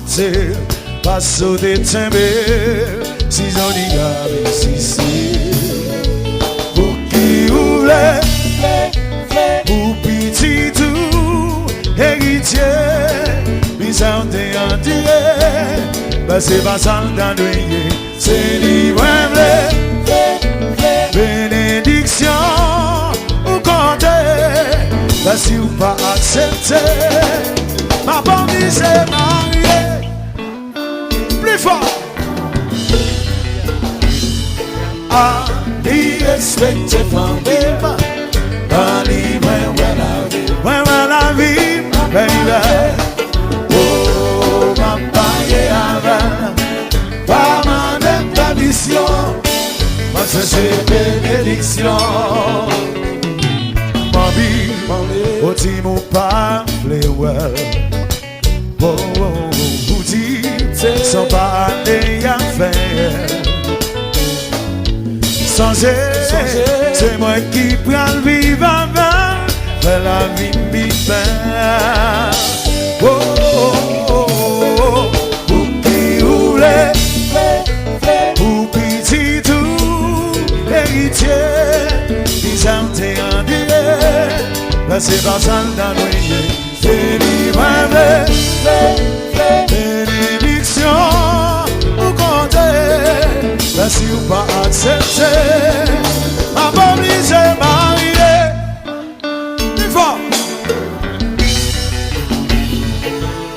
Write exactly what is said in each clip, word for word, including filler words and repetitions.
Se pa sote tchenbe, si zoniga mesisi. Pou ki ou vle, pou pitit ou eritye, bizan te andire, pase pa sa l ta dwe ye. Se li mwen vle, benediksyon ou konte, pa si ou pa aksepte, m ap anvize marye. Pli fò. A, li respekte fanmi m, a li mwen wè lavi, mwen wè lavi, baby. O, m ap marye avè l. Pa mande m pèmisyon, m ap chèche benediksyon. Manmi, o di m ou pa vle wè l. O, o, o, ou di se pa ale y ap fè. Sonje, se mwen ki pral viv avè l, fè lavi m pi bèl. O, o, o, o, o, pou ki ou vle, pou pitit ou eritye, bizan te andire, pase pa sa l ta dwe ye. Se li mwen vle, benediksyon ou konte, men si w pa aksepte, m ap oblije marye. Pi fò.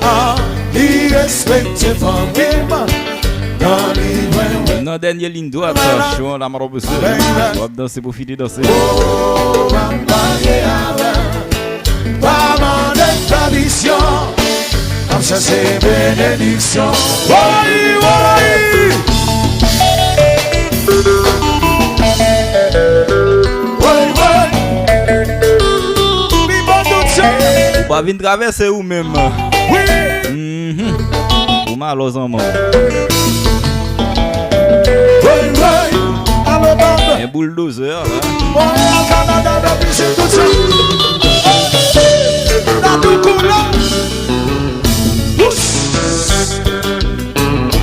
A, li respekte fanmi m, nan li mwen wè. Nan dènye liy dwat, chou an la, m ap danse. W ap danse, pwofite danse. O, m ap marye avè l. Pa mande pèmisyon. M ap chèche benediksyon. Woy, woy. Woy, woy. Pi bon tout se. Ou pa vin travèse ou menm. Wi. Mhm. Ou malòz an manm. Woy, woy. Alo, bab. En bouldozè. Mwen al Kanada depi se tout sa. Dadou koule. Wouch.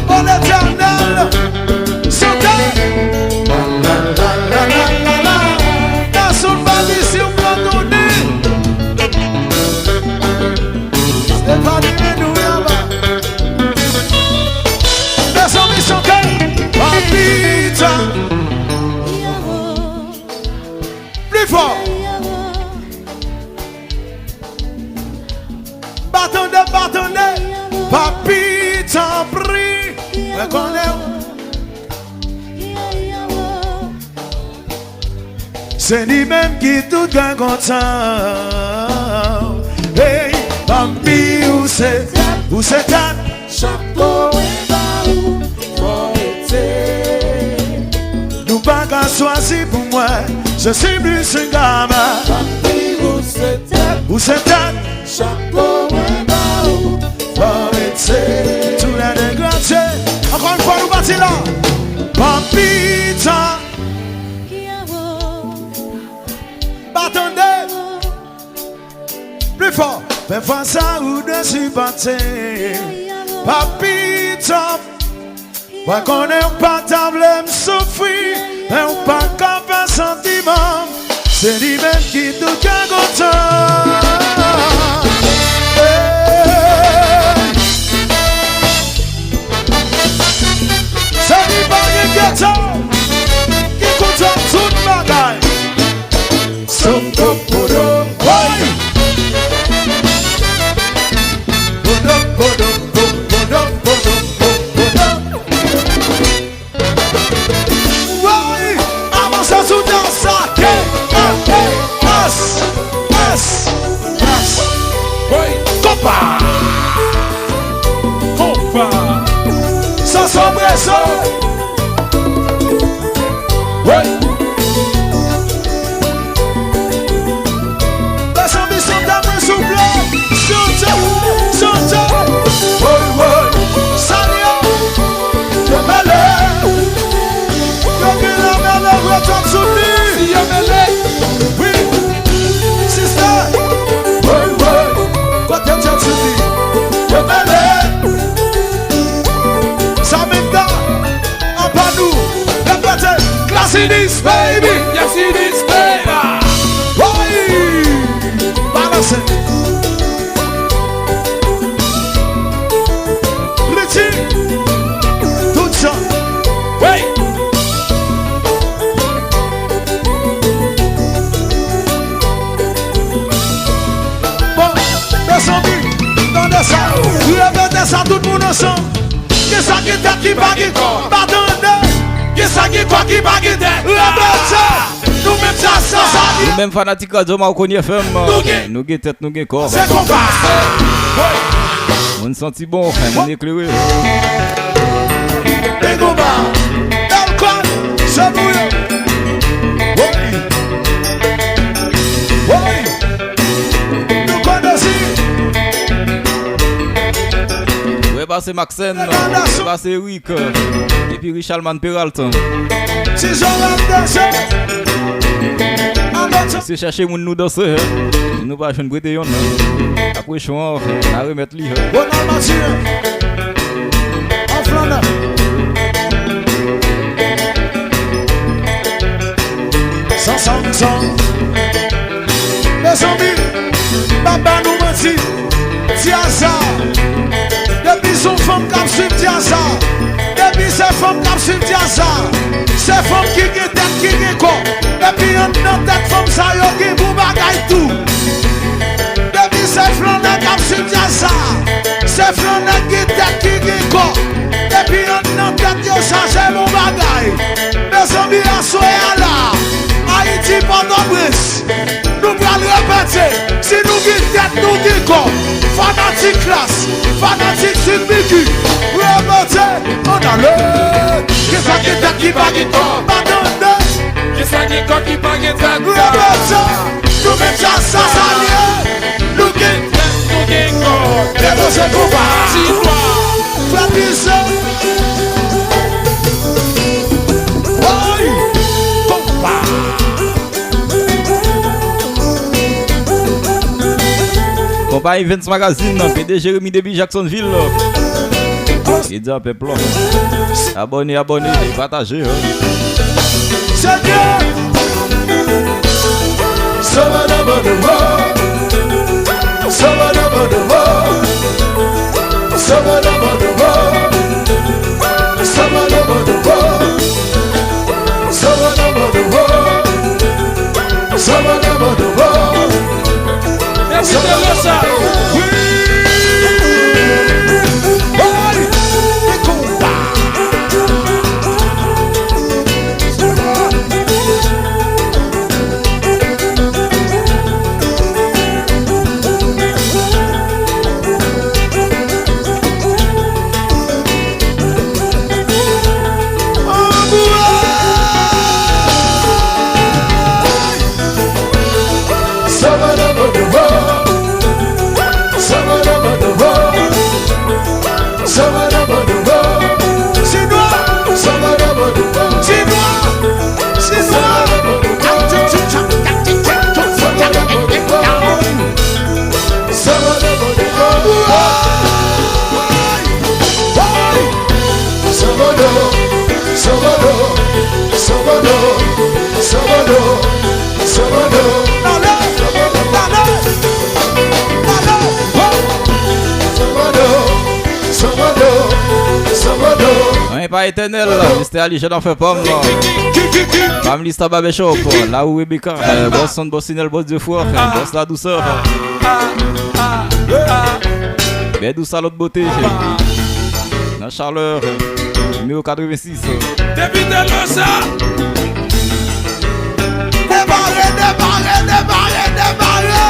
O Letènèl, chante. Gason pa di si w pran konnen. Stefani Menou Yaba. Mezanmi, chante. Papita. Pli fò. M pa tande, m pa tande. Papi, tanpri. Mwen konnen w. Se li menm ki tout gen kontan. Hey, Papi, ou se, ou se tèt. Chapo e ba ou, fò rete. Nou pa ka chwazi pou mwen, je suis plus un gamin. Papi, ou se tèt. Ou se tèt. Chapo e ba ou, fò rete. Tous les deux grands yeux. Encore une fois, nou pati la. Papi, tan. Pa tande. Pli fò. Fè fwa sa ou dwe sipòte. Papi, tan. Mwen konnen w pa ta vle m soufri, men w pa ka fè santiman m. Se li menm ki tout gen kontan. Hey! Se li pa gen geto, ki kontan tout bagay. Sopo podo, woy! Podo, podo, po, podo, podo, po, podo. Woy! Avanse sou dans sa, K, A, K, S, S, S. This baby, yes, it is baby. Woy! Balanse. Richie, tout jan. Woy! Bon, mezanmi, tande sa. Repete sa, tout moun ansanm. Kisa ki tèt ki pa gen kò? Pa tande. Kisa ki kò ki pa gen tèt? Repete. Nou menm sa, sa, sa. Nou menm fanatik Radyo Marconi F M, nou gen tèt, nou gen kò. Se konpa. Moun santi bon, moun eklere. E konpa. Èlkòn, se nou ye. Woy. Woy. Nou konn osi. Wè pase Maxène, wè pase Eric, epi Richalman Peralta. Si Joram danse. Mesye, chèche moun nou danse, hein. Si nou pa jwenn, prete yonn, hein. Apre cho an, n a remèt li, hein. Ronald Mathieu. An flannè. San, san, san. Mezanmi, m p ap ba nou manti. Djaz sa, depi se yon fanm k ap swiv djaz sa, depi se fanm k ap swiv djaz sa, se fanm ki gen tèt, ki gen kò. Depi anndan tèt fanm sa yo gen bon bagay tou. Depi se flannè k ap swiv djaz sa, se flannè ki gen tèt, ki gen kò. Depi anndan tèt yo chaje bon bagay. Mezanmi, aswè a la, Ayiti, Pòtoprens. Nou pral repete, si nou gen tèt, nou gen kò. Fanatik Klass, fanatik Sid Miki, repete, ann ale. Kisa ki tèt ki pa gen kò, pa tande. Kisa ki kò ki pa gen tèt, repete, nou menm sa, sa, sa l ye. Nou gen tèt, nou gen kò. Depoze konpa. Ti nwa. Fè pise. Woy! Konpa. Konpayi Vens Magazine, P D G Jeremy depi Jacksonville. Li di a pèp la. Abòne, abòne, pataje, hein. Senyè! Mesye, te lè sa. Anyen pa etènèl, Mistè Ali Jean Anfè Pòm. Family Star Barbershop, la ou Rebecca, Boston, Boston, Boston, Boston, Boston, Bèdou sa lòt bote. Nan chalè, nimewo katrevensis. Depi te lè sa. Depare, depare, depare, depare.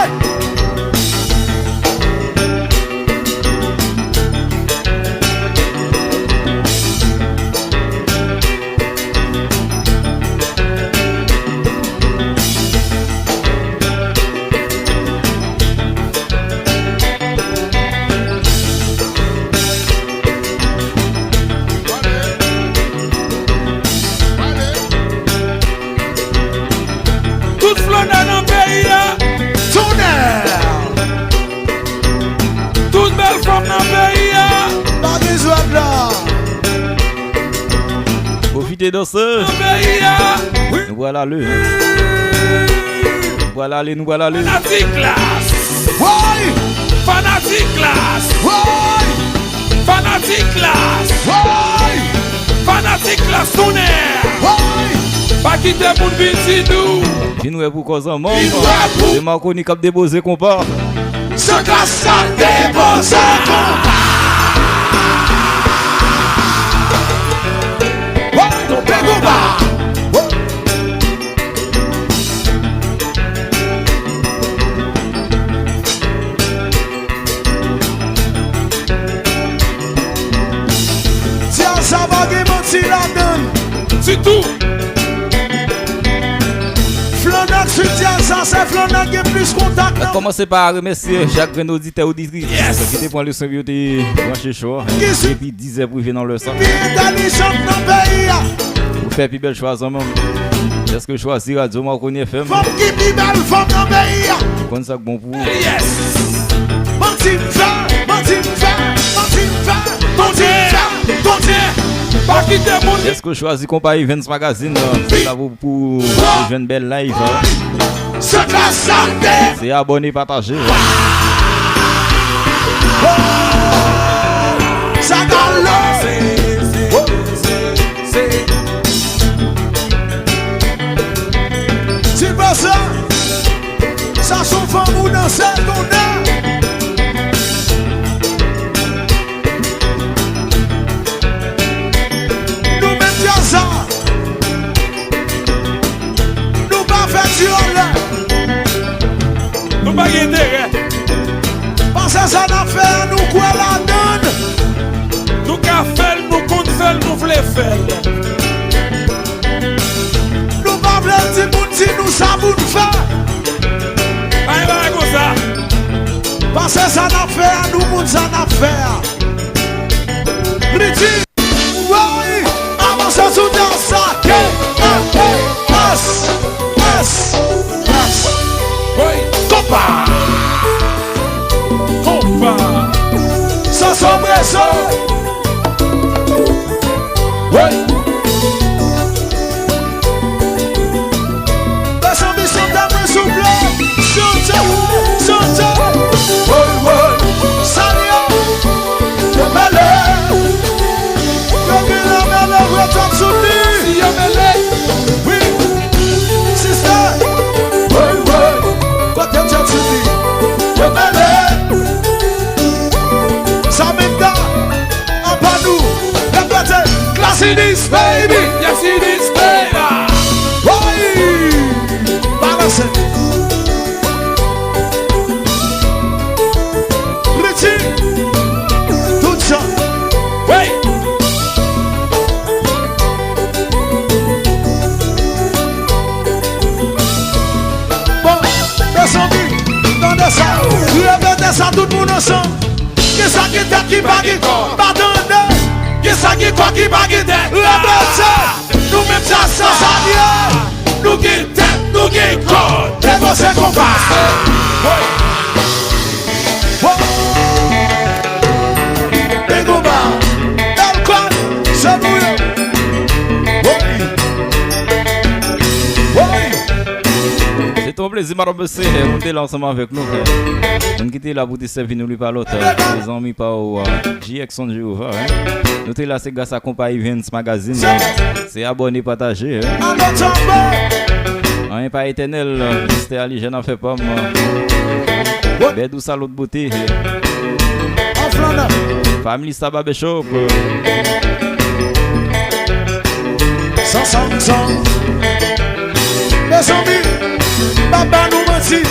Tout flannè nan peyi a, tounen! Tout bèl fanm nan peyi a. Pa gen jwèt la. Pwofite danse. Nan peyi a. Nou pral ale. Nou pral ale, nou pral ale. Fanatik Las! Woy! Fanatik Las! Woy! Fanatik Las! Woy! Fanatik Las tounen! Woy! Pa kite moun vin di nou! Vin wè pou kòz an manm. Vin wè pou Se Marconi k ap depoze konpa. Se Klass k ap depoze konpa. Woy! Tonbe konpa! Woy! Djaz sa pa gen manti ladan l. Ditou. Flannè k swiv djaz sa, se flannè k gen plis kontak nan. Kòmanse pa remèsye chak grenn oditè, oditris ki te pran leson yo te branche cho depi dizè pou rive nan lè sa. Pi entèlijan nan peyi a. Ou fè pi bèl chwa zanmi m. Èske w chwazi Radyo Marconi F M? Fanm ki pi bèl fanm nan peyi a. Ou konn sa k bon pou ou. Yes! Manti m fè, manti m fè, manti m fè, manti m fè, Bondye! Pa kite moun. Èske w chwazi konpayi Vens Magazine, nan? Se la pou, pou, pou jwenn bèl live, hein? Se Klass sa te. Se abòne, pataje. Sa galo. Silvester, sa se yon fanm ou danse, tonnè. Nou menm djaz sa. Nou pa fè ti anlè. Nou pa gen enterè. Paske sa n ap fè a, nou kwè ladan l. Nou ka fè l, nou konn fè l, nou vle fè l. Nou pa vle di moun di nou sa pou n fè. Pa gen bagay konsa. Paske sa n ap fè a, nou konn sa n ap fè a. Richie. Woy! Avanse sou djaz sa. K, L, A, S, S, S. Woy! Konpa! Konpa! Sa, sa, mwen, sa. Woy! Mezanmi, chante mwen souple. Chante, chante. Woy, woy. Sa li ye. Yo mele. Yo genlè mele, yo tap sou li. Si yo mele. Wi. Sister. Woy, woy. Kote tèt sou li. Yo mele. Sa menm dan. Anba nou, repete, Klass in this baby. Yes, in this baby. Woy! Balanse. Richie, tout jan. Woy! Bon, mezanmi, tande sa. Repete sa, tout moun ansanm. Kisa ki tèt ki pa gen kò? Pa tande. Kisa ki kò ki pa gen tèt? Repete. Nou menm sa, sa, sa ye. Nou gen tèt, nou gen kò. Depoze konpa. Woy. Woy. Big Oba. Bèl kò. Se nou ye. Woy. Woy. Se te yon plezi, madanm, mesye, pou nou te la ansanm avèk nou, frè. Moun ki te la pou te sèvi nou, li pa lòt, se zanmi pa ou, G X on Jehovah, hein. Nou te la, se gras a konpayi Vens Magazine, hein. Se abòne, pataje, hein. Anyen pa etènèl, mistè a li jèn afè pa m. Bèdou sa lòt bote. Family Star Barbershop. San, san, san. Mezanmi, pa ba nou manti.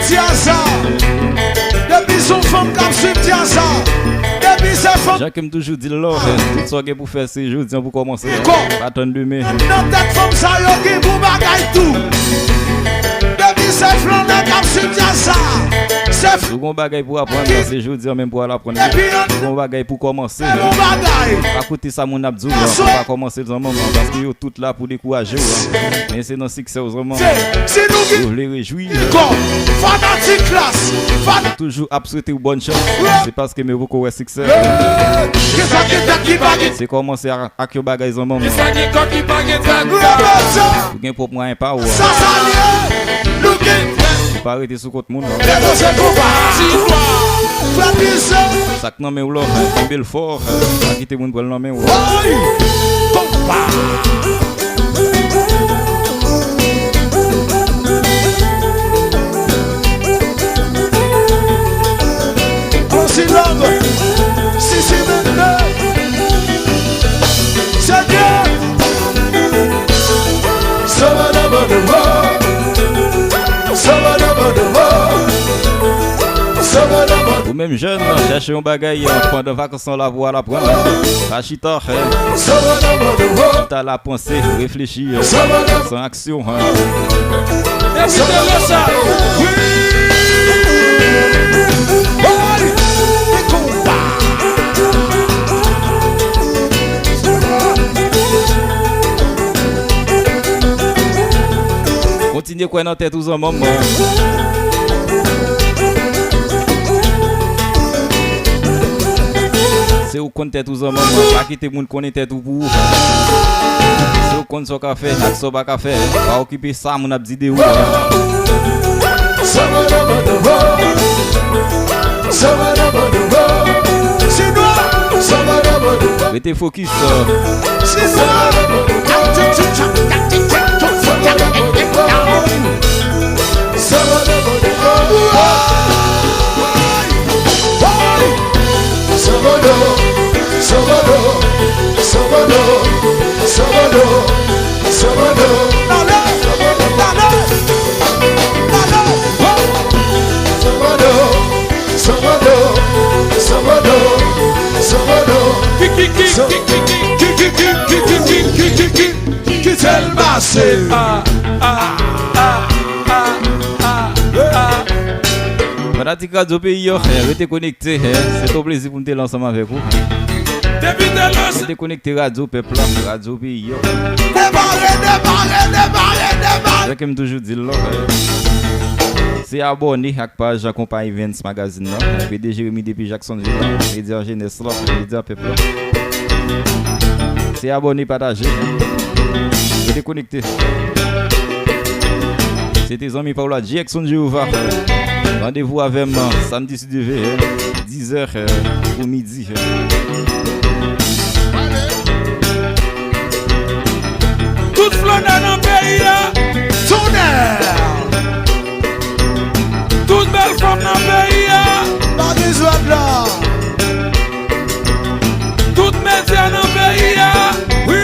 Djaz sa. Depi se yon fanm k ap swiv djaz sa. Depi se fanm. Jan ke m toujou di l la, tout sa w gen pou fè, se jodi an pou kòmanse. Pa tann demen. Nan tèt fanm sa yo gen bon bagay tou. Depi se flannè k ap swiv djaz sa. Se. Si w gen yon bagay pou aprann, se jodi an menm pou w al aprann. Si w gen yon bagay pou kòmanse, pa koute sa moun ap di w, pa kòmanse zanmi m, paske yo tout la pou dekouraje w. Men se nan siksè w zanmi m. Yo vle rejwi. Fanatik Klass. Toujou ap swete w bòn chans. Se paske men yo poko wè siksè. Kisa ki tèt ki pa gen Se kòmanse ak, ak yon bagay zanmanm. Ki sa gen kò ki pa gen tèt. Ou gen pwòp mwayen pa w. Sa, sa l ye. Nou gen. Ou pa rete sou kont moun, non. Depoze konpa. Ti kwa. Frè Pizzo. Sa k nan men w la, kenbe l fò. Pa kite moun pran l nan men w. Woy. Konpa. Ansi love, sisi vennde, se Dye. Sabadabadaba, sabadabadaba, sabadaba. Ou menm jèn, chèche yon bagay, eh, pandan vakans lan la pou w al aprann. Pa chita, eh. Sabadabadaba. Chita la panse, reflechi, eh, san aksyon, eh. Evite lè sa. Wi. Woy. Kontinye kwè nan tèt ou zanmanm. Se ou konn tèt ou zanmanm. Pa kite moun konnen tèt ou pou ou. Se ou konn sa w ka fè ak sa w pa ka fè. Pa okipe sa moun ap di de ou. Rete fokis. Kite l pase. Ah, ah, ah, ah, ah, ah. Fanatik Radyo Peyi yo, eh, rete konekte, eh. Se yon plezi pou m te la ansanm avèk ou. Depi te lanse. Rete konekte Radyo Pèp la, Radyo Peyi yo. Depare, depare, depare, depare. Jan ke m toujou di l la, eh. Se abòne ak paj Konpa Events Magazine nan. P D G Remy Depy Jacksonville, medya jenès la, medya pèp la. Se abòne, pataje. Rete konekte. Se te zanmi pa w la, Jackson Jehovah. Randevou avè m samdi si Dye vle, dizè pou midi. Tout flannè nan peyi a, tounen! Tout bèl fanm nan peyi a, pa gen jwèt la. Tout medya nan peyi a, wi.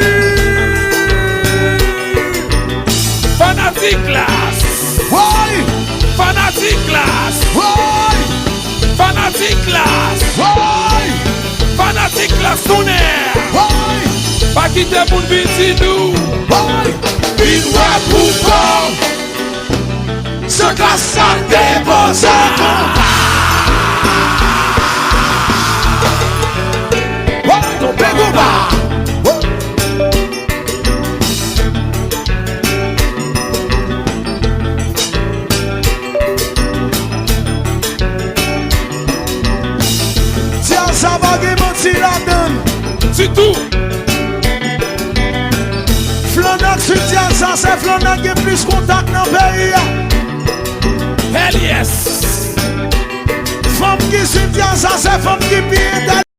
Fanatik Klass. Woy! Fanatik Klass. Woy! Fanatik Klass. Woy! Fanatik Klass tounen. Woy! Pa kite moun vin di nou. Woy! Vin wè pou kò w. Se Klass sa depoze. Woy, tonbe konpa. Woy. Djaz sa pa gen manti ladan l. Ditou. Flannè k sou djaz sa, se flannè k gen plis kontak nan peyi a. Hell yes. Fanm ki sou djaz sa, se fanm ki pi entèl-